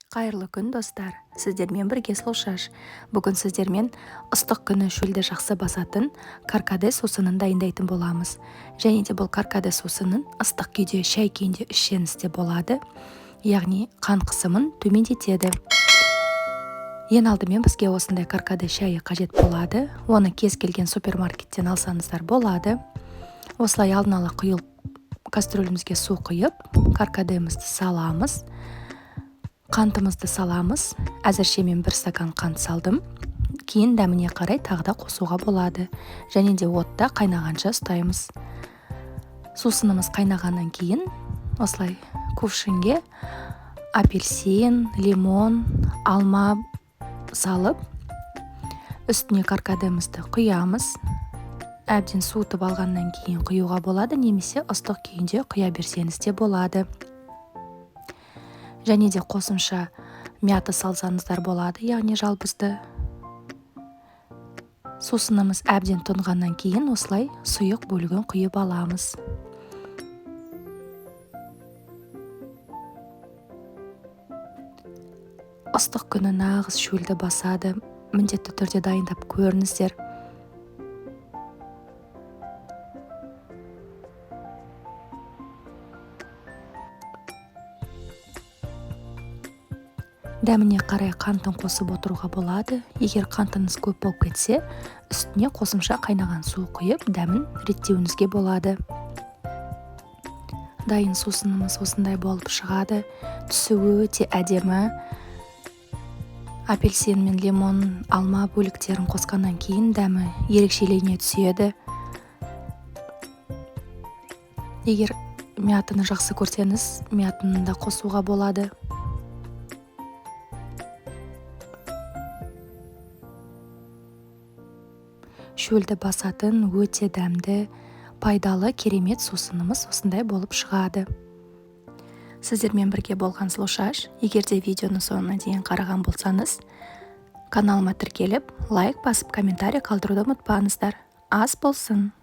Қайырлы күн, достар! Сіздермен бірге Сұлушаш. Бүгін сіздермен ыстық күні шөлді жақсы басатын каркаде сусынын дайындайтын боламыз. Және де бұл каркаде сусынын ыстық күйде шай күйінде ішсеңіз де болады. Яғни қан қысымын төмендетеді. Ең алдымен бізге осындай каркаде шайы қажет болады. Оны кез келген супермаркеттен алсаңыздар болады. Осылай алдын ала құйылып, кастрюлімізге су құйып, каркадемізді саламыз. Қантымызды саламыз. Әзірше мен 1 стакан қант салдым. Кейін дәміне қарай тағы да қосуға болады. Және де отта қайнағанша ұстаймыз. Сусынымыз қайнағаннан кейін осылай кувшинге апельсин, лимон, алма салып, үстіне каркадемізді құямыз. Әбден суытып алғаннан кейін құюға болады, немесе ыстық күйінде құя берсеңіз де болады. Және де қосымша мята салсаңыздар болады, яғни жалбызды. Сусынымыз әбден тұнғаннан кейін осылай сұйық бөлігін құйып аламыз. Ыстық күні нағыз шөлді басады. Міндетті түрде дайындап көріңіздер. Дәміне қарай қантын қосып отыруға болады. Егер қантыңыз көп болып кетсе, үстіне қосымша қайнаған су құйып, дәмін реттеуіңізге болады. Дайын сусынымыз осындай болып шығады. Түсі өте әдемі. Апельсин мен лимон, алма бөліктерін қосқаннан кейін дәмі ерекшелене түседі. Егер мятаны жақсы көрсеңіз, мятаны да қосуға болады. Шөлді басатын өте дәмді, пайдалы, керемет сусынымыз осындай болып шығады. Сіздермен бірге болған Сұлушаш. Егер де видеоны соңына дейін қараған болсаңыз, каналыма тіркеліп, лайк басып, комментарий қалдыруды ұмытпаңыздар. Ас болсын!